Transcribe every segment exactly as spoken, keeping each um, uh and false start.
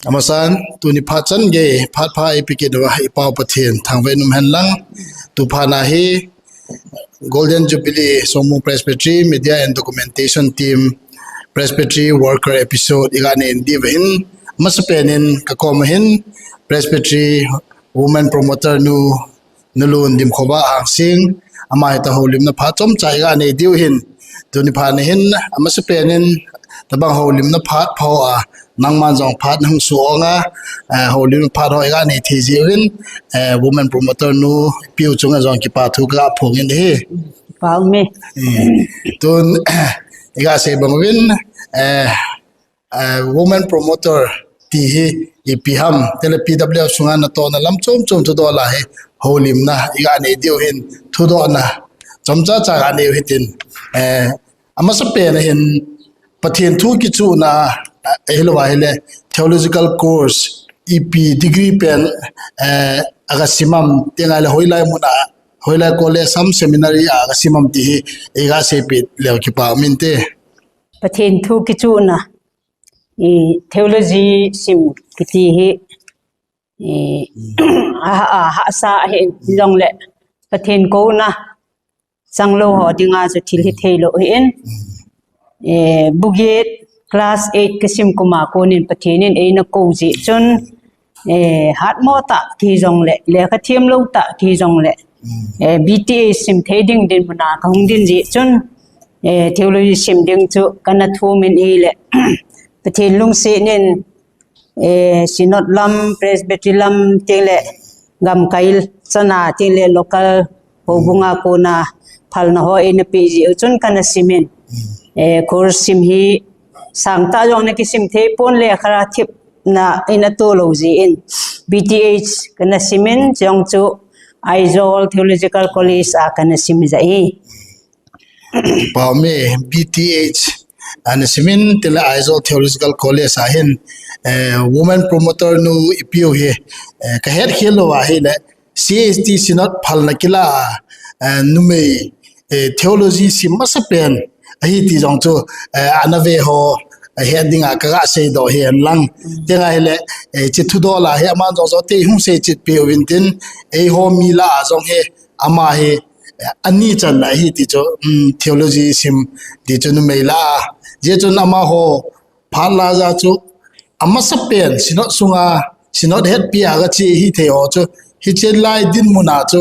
Amasan, tuni phat chan gei, phat pha eipeh kit uva, i Pau Pathen, thangvah in umhen lang, tu phat na hi, Golden Jubilee, Songmung Presbytery, Media and Documentation Team, Presbytery Worker Episode, i ga nei diu ahin, amasapen in ka kom a hin, Presbytery Woman Promoter nu, Nu Lun Dimkhova Hangsing, ama hi ta houlimna phat chomcha i ga nei diu ahin, tuni phat na hin, amasapen in, tabang houlimna phat pha a, nangman jong phat nahung suh ong a, eh, houlimna phat ho i ga nei thei jeh uvin, eh, Woman Promoter nu, Piu chunga jong kipa thu ka phongin ahi. Pau me. Hmm. Tun, i ga sei bang uvin, eh, eh, Woman Promoter ti hi ipi ham, tile P W F sunga natohna lam chom chom thudol a hi houlimna i ga nei diu ahin, thudolna chomcha cha ga nei u hitin, eh, amasapen a hin Pathen thu kichuhna, eh, ahilou va hile theological course ipi degree pen, eh, aga sim am, ti ngai le hoilai mun a, hoilai college ham seminary a aga sim am ti hi i ga seipeh leu kipa um inte. Pathen thu kichuhna, i, theology sim kiti hi, i, a, a, hahsa ahi jongle, Pathen kouna changlou ho dinga chu thil hithei lou ahin. Eh, bu get class eight ka sim kum a konin Pathen in eina kou jeh chun, eh, hatmo tah kihi jongle, lekha themlou tah kihi jongle, eh, B T H sim thei ding dinmun a ka hung ding jeh chun, eh, theology sim ding chu kana thum in ahile, Pathen lungset in, eh, Synod lam, Presbytery lam, tile gamkai chana, tile local houbunga kona phalna ho eina peh jeh u chun kana sim in. Eh, course sim hi sangtah jong na kisim thei pon, lekha thepna in ato lou jeh in B T H kana sim in, chujong chu Aizawl Theological College a kana sim jeh ahi. Pau me, B T H ana sim in, tile Aizawl Theological College a hin, eh, Woman Promoter nu i Piu hi, eh, ka hetkhel lou va hile, C H T Synod phalna kila a, eh, numei, eh, theology sim masapen ahi ti jong chu, eh, ana ve ho, eh, het dinga ka ga seidoh ahi hen lang. Ti ngai le, eh, hiche thudol a hi aman jong jouse hung seichet peh uvin tin, eiho mi lah a jong hi, ama hi, eh, ani channa ahi ti chu, um, theology sim ti chu numei lah a. Hijeh chun amaho phat lah a chu, amasapen Synod sunga, Synod hetpi a ga che hithei ho chu, hiche lai dinmun a chu,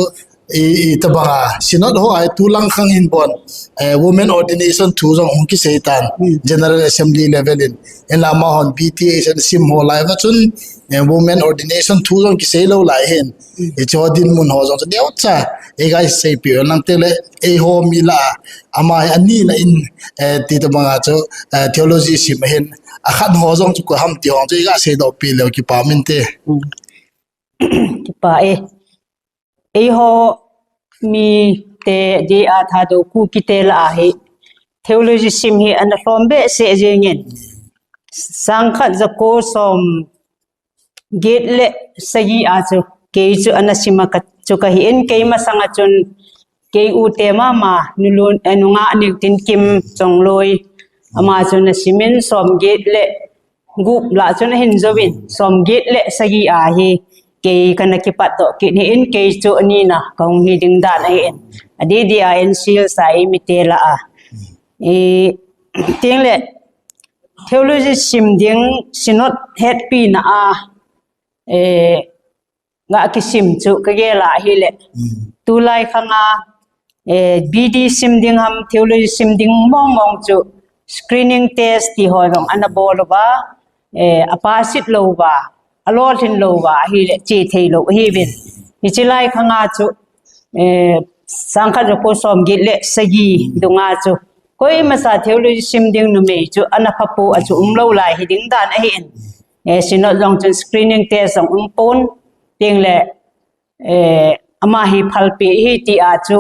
i, i tabang a, Synod ho a hi tulang khang hin bon, eh, women ordination thu jong hung kisei tan, General Assembly level in, hinla amahon B T H ana sim ho lai va chun, eh, women ordination thu jong kisei lou lai hin, hiche ho dinmun ho jong chu neocha, i ga seipeh u lang tile, eiho mi lah a, ama hi ani na in, eh, ti tabang a chu, eh, theology sim ahin, akhat ho jong chu koi ham ti ho chu i ga seidoh peh leu kipa um inte. Kipa e. Eiho mite dia Thadou Kuki te lah a hi theology sim hi ana lhom behseh jeng in. Sangkhat jako somget le sagi a chu kei chu ana sim a ka, chu kahi in, kei masang a chun kei u te mama, Nu Lun, eh, nungah Ningtinkim Chongloi, ama chu ana sim in, somget le gup lah chun ahin jouvin, somget le sagi a hi kei kana kipatdoh kit ahin, kei chu ani na kahung hi ding dan ahin. Adeh deh a N C L sa eimi te lah a, eh, teng le theology sim ding, Synod hetpina a, eh, ga kisim chu kagel a ahile, tulai khang a, eh, B D sim ding ham, theology sim ding mong mong chu screening test ti ho jong ana bol uva, eh, apass lou uva, alolhin lou uva ahile che thei lou ahiuvin. Hiche lai khang a chu, eh, sangkhat jako somget le sagi dung a chu koima sa theology sim ding numei chu ana phapu a chu umlou lai hi ding dan ahin. Eh, Synod jong chun screening test jong umpon, teng le, eh, ama hi phalpeh ahi ti a chu,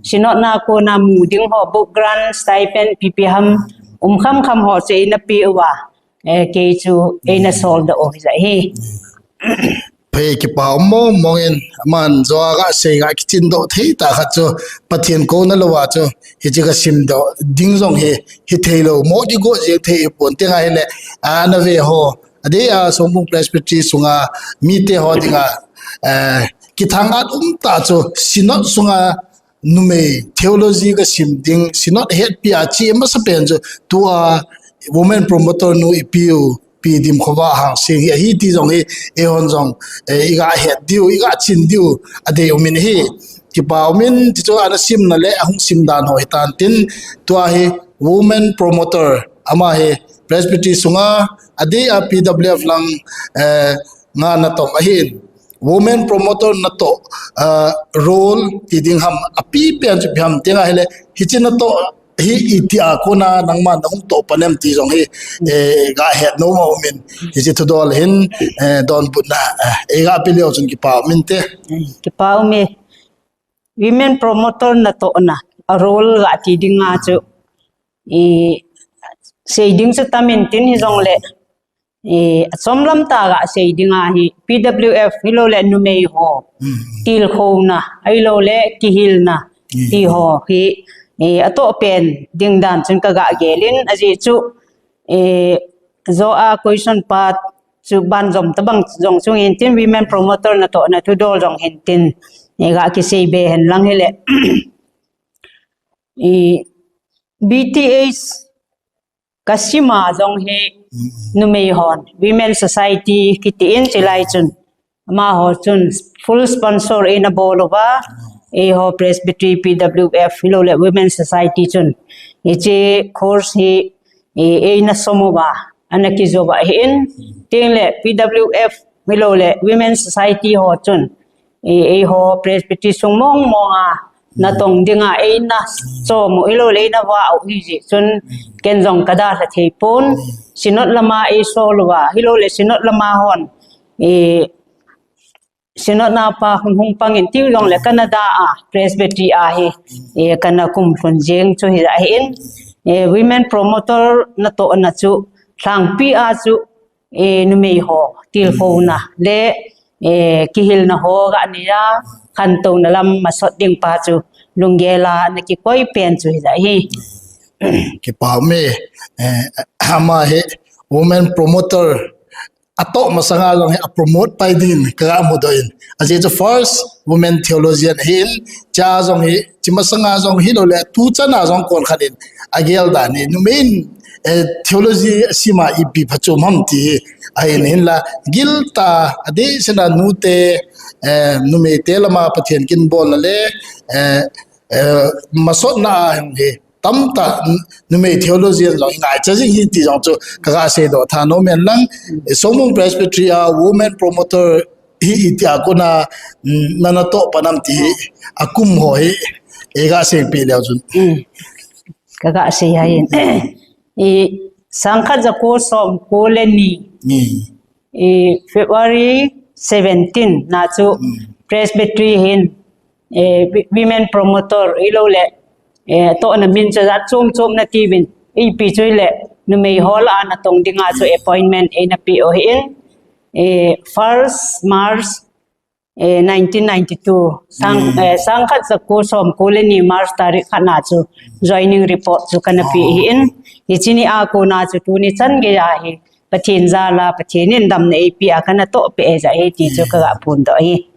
Synod na kona mu ding ho, book grant, stipend, ipi ipi ham, um kham kham ho chu eina peh uva, eh, kei chu eina soldoh u ahi jeh ahi. Phei, kipa um mong mong in, aman jo a ga sei ga kichin doh thei tah khat chu, Pathen kouna lou a chu, hiche ga sim doh ding jong hi, hithei lou, mo di go je thei pon, ti ngai le, ana ve ho, adeh a Songbung Presbytery sunga mite ho dinga, eh, kithang-at umtah chu Synod sunga numei theology kasim ding, Synod hetpi a che masapen chu tua women promoter nu ipiu Pi Dimkhovah Hangsing hi ahi ti jong hi, eihon jong, eh, iga het diu, iga chin diu adei umin ahi. Kipa umin, tichu ana simna le ahung sim dan ho hitan tin, tua hi women promoter, ama hi Presbytery sunga adeh a P W F lang, eh, nga natong ahin. Women promoter natoh, eh, role ti ding ham, apipen chu ipi ham ti ahile, hiche natoh hi itia kona nangma nahung toh pan em ti jong hi, eh, ga het nom aumin, hiche thudol hin, eh, donbutna, eh, iga pe leu chun kipa umin te. Kipa ume. Women promoter natohna, a role ga ti dinga chu, eh, sei ding chu tamin tin hijongle, eh, achomlam tah ga sei dinga hi P W F hilou le numei ho, tilkhouna, ahilou le kihilna, ti ho hi, eh, atoh pen ding dan chun kaga gelin, ajeh chu, eh, jo a question part chu banjom tabang jong chungin tin women promoter natohna thudol jong hin tin, eh, ga kisei be hen lang hile. Eh, B T H kasima jong hi numei hon, Women Society kitin chilai chun. Amaho chun full sponsor eina bol uva, eiho Presbytery, P W F, hilou le Women Society chun. Hiche course hi, eh, eina som uva, ana kijo uva ahin, tin le P W F, hilou le Women Society ho chun. Eh, eiho Presbytery sung mong mong a, natong dinga eina chom u, hilou le eina vah u hijeh chun, ken jong kadalha thei pon, Synod lama eisol uva, hilou le Synod lama hon, eh, Synod napa hung hung pangin tiu jong le Canada a, Presbytery a hi, eh, kana kumlhun jeng chu hi ahin, eh, women promoter natohna chu, lhangpi a chu, eh, numei ho, tilkhouna le, eh, kihilna ho ga neiya, khantouna lam masot ding pa chu, lunggel a ana kikoi pen chu hi ahi. Kipa ume, eh, ama hi women promoter atoh masanga jong hi a promote pai din kaga mudoh in. Ajeh chu first women theologian ahin, cha jong hi, chi masanga jong hilou le, tuchan a jong kon khat in, agel dan hi, numei in, eh, theology asima ipi phachom ham ti hi, ahin hinla, giltah a, adeh sena nute, eh, numeite lama Pathen kin bolna le, eh, eh, masotna a hi, tamtah numei theologian jong ingaicha jing hi ti jong chu kaga seidoh tha nom in lang, eh, Songbung Presbytery a women promoter hi itia kona, mm, nana toh pan am ti hi, akum ho hi, eh, ga seipeh leu chun. Mm. Kaga sei ahin. Eh, sangkhat jako somko le ni. Ni. Eh, February seventeen na chu Presbytery hin, eh, wi-, women promoter hilou le, eh, tohna min chu jat chom chom nati uvin. Ipi chu le, numei ho lah a natong dinga chu appointment eina pe u ahin. Eh, first March, eh, nineteen ninety-two, sang, eh, sangkhat jako somko le ni March tarik khat na chu joining report chu kana pe ahin. Hiche ni a kona chu tuni chan geiya hi, Pathen jal a, Pathen in damna eipeh a kana toh peh jeh ahi ti chu kaga phondoh ahi.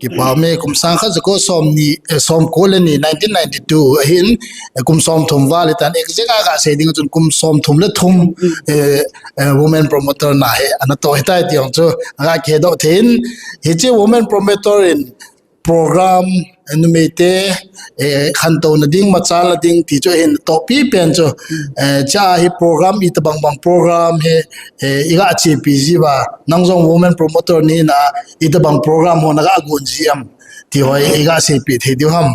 Kipa ume, kum sangkhat jako somni, eh, somko le ni, nineteen ninety-two ahin, eh, kum somthum val hitan, exact a ga sei ding chun kum somthum le thum, eh, eh, women promoter na hi ana toh hitai ti jong chu aga kihedoh thei in, hiche women promoter in program, eh, numeite, eh, khantouna ding, machalna ding ti chu ahin tohpi pen chu, eh, cha hi program itobang bang program hi, eh, iga chepi ji uva, nang jong women promoter nahina, itobang program ho naga gon ji am ti ho iga seipeh thei diu ham.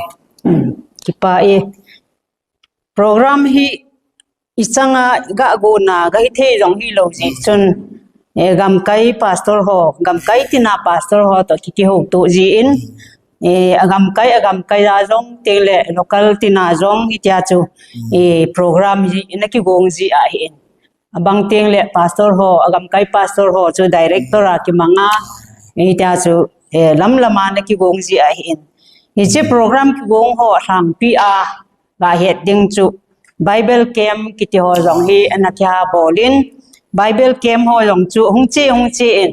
Kipa e. Program hi ichanga ga gona ga hithei jong hilou jeh chun, eh, gamkai pastor ho, gamkai tina pastor ho toh kiti ho toh jin, eh, agamkai, agamkai a jong teng le local tina jong hitia chu, eh, program hi ana kigong ji ahin. Abang teng le pastor ho, agamkai pastor ho chu director a kimanga, eh, hitia chu, eh, lam lama ana kigong ji ahin. Hiche program kigong ho lhangpi a, ga het ding chu Bible camp kiti ho jong hi ana kiha bol in, Bible camp ho jong chu hung che, hung che in,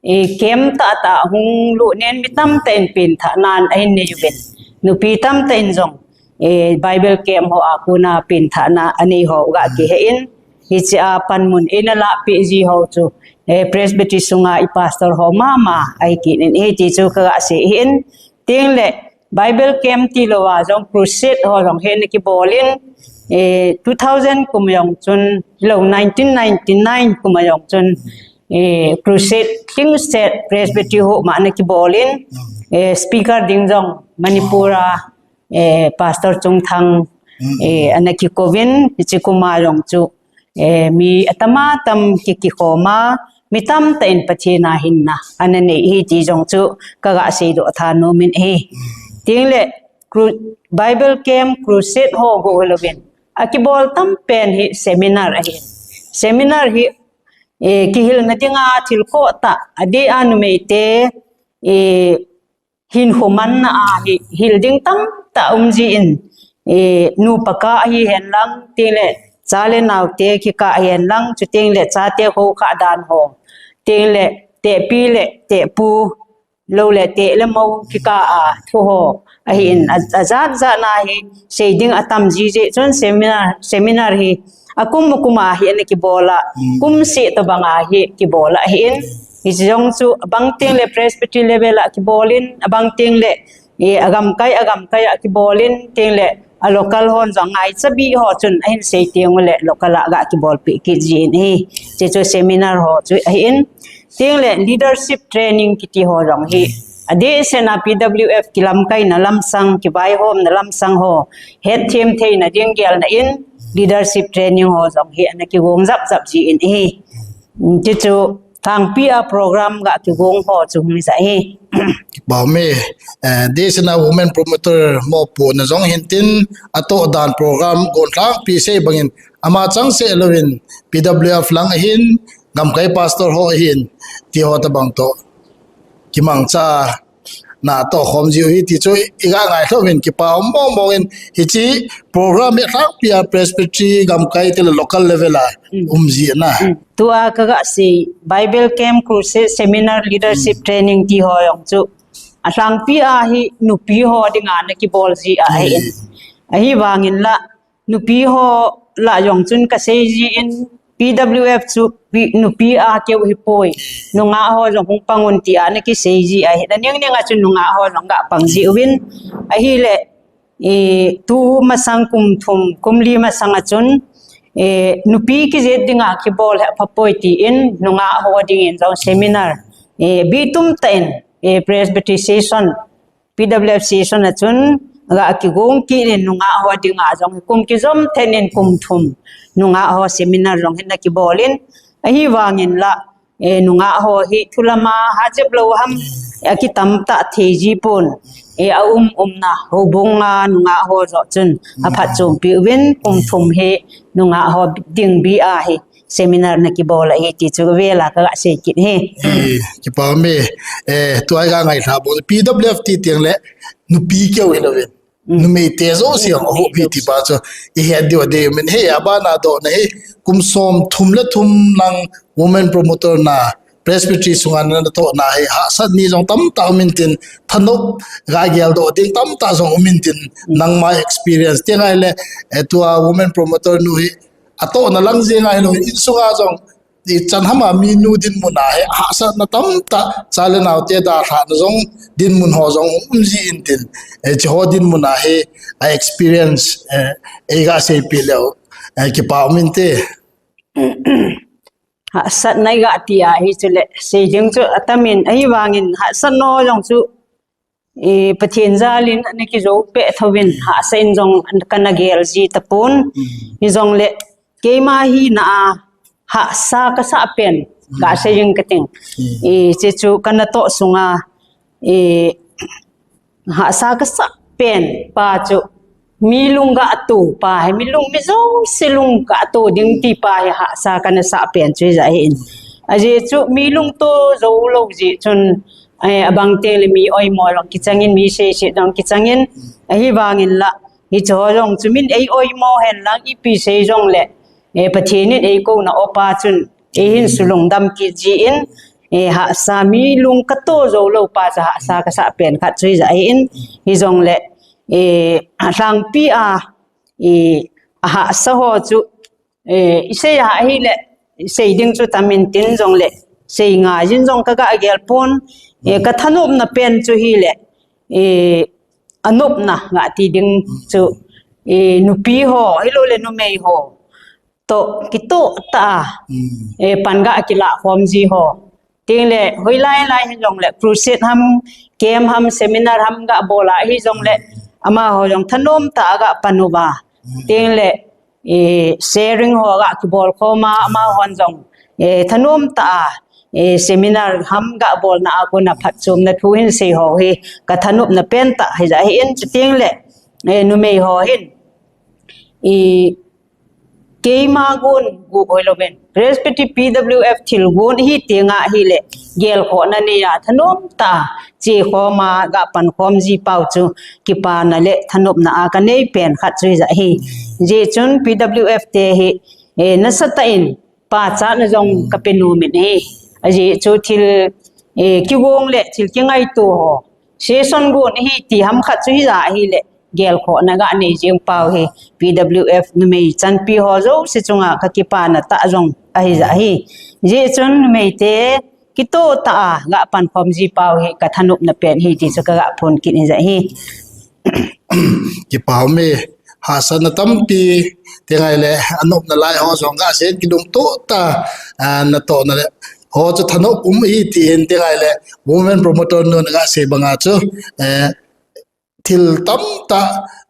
eh, camp tah tah hung lut nen mi tamtah in pengthah nan ahin nei uvin. Nupi tamtah in jong, eh, Bible camp ho a kona pengthah na anei ho ga kihe in. Hiche a panmun eina lahpeh ji ho chu, eh, Presbytery sunga i pastor ho mama ahi kit in, hiti chu kaga sei ahin. Tin le Bible camp tilou a jong crusade ho jong hi ana kibol in, eh, two thousand kum jong chun, hilou, nineteen ninety-nine kum jong chun, eh, crusade, Tlingset Presbytery ho ma ana kibol in, eh, speaker ding jong Manipur a, eh, Pastor Chungthang, eh, ana kikou vin, hiche kum a jong chu, eh, mi atam atam ki, kikhom a, mi tamtah in Pathen a hinna ana nei ahi ti jong chu kaga seidoh tha nom in ahi. Tin le cru-, Bible camp, crusade ho bou hilouvin, akibol tam pen hi seminar ahi. Seminar hi, eh, kihilna dinga thil khoh tah, adeh a numeite, eh, hinkho manna a hi hil ding tamtah um jin, eh, nupa kah hihen lang, tin le cha le naote kikah hihen lang, chuteng le chate kho kah dan ho, tin le tehpi le tehpu, lou le teh le mo kikah a thu ho ahin, a, ajat jat na hi sei ding atam ji jeh chun seminar, seminar hi akum akum a hi ana kibol a, kum seh tobang a hi kibol ahin, hiche jong chu abang tin le Presbytery level a kibol in, abang tin le, eh, agamkai, agamkai a kibol in, tin le a local hon jong ngaicha bih ho chun ahin sei teng ule local a ga kibolpeh kit jin ahi. Hiche chu seminar ho chu ahin. Tin le leadership training kiti ho jong hi, adeh seh a P W F kilamkaina lamsang, kivaihomna lamsang ho hetthem theina ding gelna in leadership training ho jong hi ana kigong jap jap jin ahi. Hiche chu Lhangpi a program ga kigong ho chu hung hija ahi. Kipah ume, eh, adeh seh a women promoter mopohna jong hintin, atoh dan program gon Lhangpi sei bangin, ama changseh louvin P W F lang ahin, gamkai pastor ho ahin, ti ho tobang toh kimangcha na toh khom jiu hi ti chu iga ngailhah uvin, kipah um mong mong in, hiche program hi Lhangpi a Presbytery gamkai tile local level a um ji na. Tua kaga sei Bible Camp, Crusade, Seminar, Leadership Training ti ho jong chu a Lhangpi a hi nupi ho dinga ana kibol ji ahi. Ahivangin la nupi ho lah jong chun kasei jin, P W F chu pi-, nupi a keu hipoi. Nungah ho jong hung pang un tia ana kisei ji ahi. Na ning ning a chun nungah ho jong ga pang jiuvin. Ahile, eh, tu masang kum thum, kum li masang a chun, eh, nupi kijet dinga kibol hi aphapoi tin, nungah ho dingin jong seminar, eh, bitum tah in, eh, Presbytery session, P W F session a chun, ga kigong kit in nungah ho dinga jong hi kum kijom thet in kum thum nungah ho seminar jong hi ana kibol in, ahivangin la, eh, nungah ho hi thu lama hajep lou ham, eh, akitam tah thei ji pon, eh, a um umna houbung a nungah ho joh chun aphatchompi uvin kum thum hi nungah ho ding bia hi seminar ana kibol ahi ti chu vel a kaga sei kit e. Eh, kipah ume, eh, tua iga ngailhah bou, P W F ti teng le nupi keu hilouvin, numei te jouse jong ahung um hi ti pa chu ihet diu adei umin, hi abana dohna hi kum som thum le thum lang women promoter na Presbytery sunga natohna hi hahsat mi jong tamtah umin tin, thanop ga geldoh ding tamtah jong umin tin, nangma experience ti ngai le, eh, tua women promoter nu hi atohna lang jeng ahilou, insunga jong ichan hama minu dinmun a hi hahsatna tamtah, cha le naote dalhahna jong dinmun ho jong um ji intin, eh, hiche ho dinmun a hi a experience, eh, eiga seipeh leu, eh, kipah um inte. Hahsatna iga ti a hi chule sei ding chu atamin, ahivangin hahsatna jong chu, eh, Pathen jalin ana kijou peh thouvin, hahsa in jong kana gel ji tapon. Hijongle keima hina a hahsa kasah pen ga sei jing kating. Eh, hiche chu kanatoh sunga, eh, hahsa kasah pen pa chu mi lung ga to pa hi, mi lung, mi jouse lung ga to ding ti pa hi hahsa kana sah pen chu hija ahin. Ajeh chu mi lungto jou lou jeh chun, eh, abang teng le mi oimo jong kichangin, mi seise jong kichangin, ahivangin la hiche ho jong chu min ei oimo hen lang ipi sei jongle, eh, Pathen in eikouna opa chun Eihin sulungdam kit jin, eh, hahsa mi lung kato jou lou pa chu hahsa kasah pen khat chu hijeh hin, hijongle, eh, alhangpi a, eh, ahahsa ho chu, eh, isei ahile, sei ding chu tam intin jongle, sei ngai jin jong kaga gel pon, eh, kathanopna pen chu hile, eh, anopna gati ding chu, eh, nupi ho, hilou le numei ho toh kitoh tah a, eh, pan ga kilah khom ji ho. Tengle, hoilai lai hijongle, crusade ham, camp ham, seminar ham ga bol a hijongle, amaho jong thanom tah a ga pan uva. Tengle, eh, sharing ho ga kibol khom a, amahon jong, eh, thanom tah a, eh, seminar ham ga bolna a kona phatchomna thu hinsei ho hi, kathanopna pen tah hijeh hin, chutengle, eh, numei ho hin, eh, keima gon gu hoilouvin, Presbytery P W F thil gon hi tenga hile, gelkhohna neiya thanom tah a che khom a ga pan khom ji pau chu, kipana le thanopna a kanei pen khat chu hijeh hi. Hijeh chun P W F te hi, eh, nasatah in pachatna jong kape nom in ahi. Ajeh chu thil, eh, kigong le thil kingaito ho, session gon ahi ti ham khat chu hijeh hile, gelkhohna ga nei jing pau hi, P W F numei chanpi ho jouse chunga kakipana tah jong ahijeh hi. Hijeh chun numei te kitoh tah a ga pan khom ji pau hi, kathanopna pen hi ti chu kaga phon kit hijeh hi. Kipa ume, hahsatna tampi, tengle, anopna lai ho jong ga sei, kilungtoh tah a, natohna le ho chu thanop um hi tin, tengle, women promoter nun ga sei banga chu, eh, thil tamtah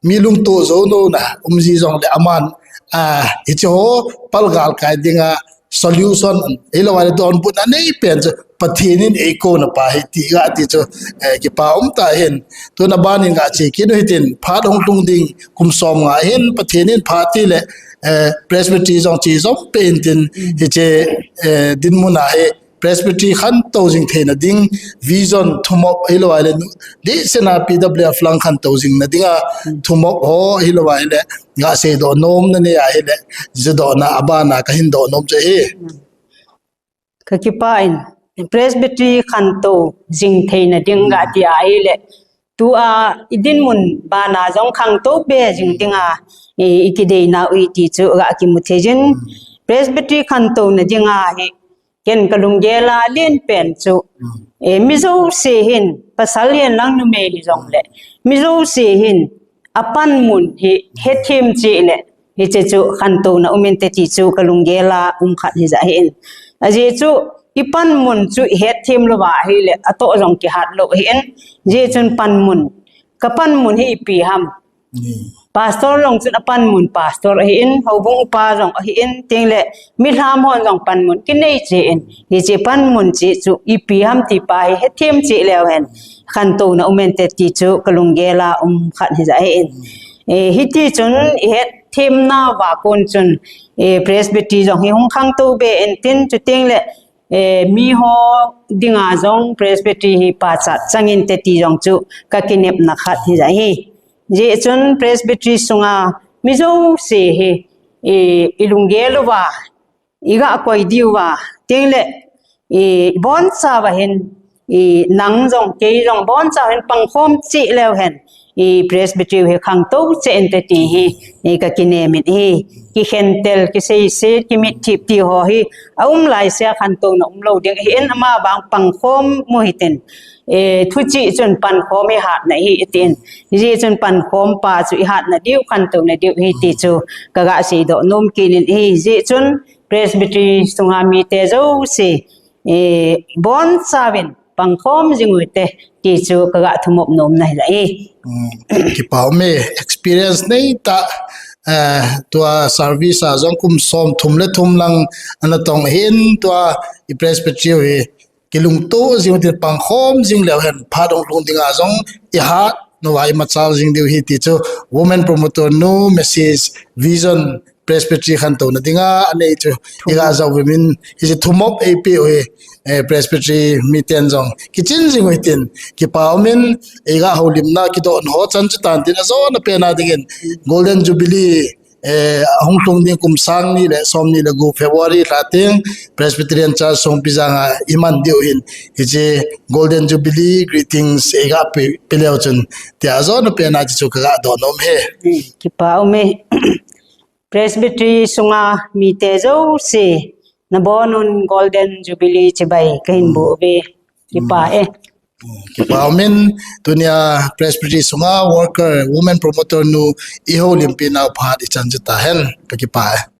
mi lungtoh jou louna um ji jongle aman, ah, hiche ho palgal kai dinga solution, hilou le donbutna nei pen chu Pathen in eikouna pa hi ti ga ti chu, eh, kipa um tah in. Tuna ban in ga che kit u hitin, phat hung lhung ding kum som nga hin Pathen in phat tile, eh, Presbytery jong che jom pen tin, hiche, eh, dinmun a hi Presbytery khantou jing theina ding vision thumop hilou le, dihsena P W F lang khantou jingna dinga thumop ho hilou le, ga seidoh nomna neiya hile, jehdohna abana kahin doh nom chu ahi. Kakipah in, Presbytery khantou jing theina ding ga ti ahile, tua idinmun bana jong khangtou be jing dinga, eh, ikideina u ahi ti chu ga kimu thei jin. Presbytery khantouna dinga hi, ken kalunggel a alen pen chu, eh, mi jouse hin, pasal hihen lang numei hijongle, mi jouse hin, apanmun hi hetthem cheh le, hiche chu khantouna um inte ti chu kalunggel a um khat hijeh hin. Ajeh chu ipanmun chu ihetthem louva ahile, atoh jong kihat lou ahin. Hijeh chun panmun, kapanmun hi ipi ham. Pastor jong chun apanmun pastor ahin, houbung upa jong ahin, tengle, milham hon jong panmun kinei cheh in, hiche panmun cheh chu ipi ham ti pa hi hetthem cheh leu hen, khantouna um inte ti chu kalunggel a um khat hijeh hin. Eh, hiti chun ihetthemnauva kon chun, eh, Presbytery jong hi hung khangtou be intin, chutengle, eh, miho dinga jong Presbytery hi pachat chang inte ti jong chu kakinepna khat hijeh hi. Hijeh chun Presbytery sunga mi jouse hi, eh, ilunggel uva, iga koi diuva, tengle, eh, ibonchauva hin, eh, nang jong, kei jong, ibonchauva hin pangkhom cheh leu hen, eh, Presbytery hi khangtou cheh inte ti hi, eh, kakinem in ahi. Kikhentel, kiseiset, kimitthip ti ho hi, aum laisea khantouna umlou ding ahin, amavang pangkhom u hitin, eh, thuchih chun pankhom ihatna ahi tin. Hijeh chun pankhom pa chu ihatna diu, khantouna diu ahi ti chu kaga seidoh nom kit in ahi. Hijeh chun Presbytery sunga mite jouse, eh, bonchauvin pangkhom jing u hite ti chu kaga thumop nomna hijeh hi. Kipa ume, experience neitah, eh, tua service a jong kum somthum le thum lang anatong hin, tua i Presbytery hi kilungto jing u tin, pangkhom jing leu hen phat hung lhung dinga jong ihat nouva imachal jing diu ahi ti chu Women Promoter nu, Missus Vision, Presbytery khantouna dinga anei chu iga jou uvin, hiche thumop eipeh u hi, eh, Presbytery miten jong kichen jing u hitin, kipa umin, iga houlimna kidohna ho chan chu tan tin, ajona pena dingin Golden Jubilee eh, ahung lhung ding kum sang ni le som ni le gup February lha teng Presbyterian Church Songpijang a iman diu hin, hiche Golden Jubilee greetings eiga pe, pe leu chun, tia ajona pen a hiche chu kaga donom e. Kipa um e. Presbytery sunga mite jouse, nabonun Golden Jubilee chibai kahin boh uve. Kipa e. Kipa um in, tunia Presbytery sunga worker, women promoter nu ihoulimpi nau phat ichan chu tahen, kakipa e.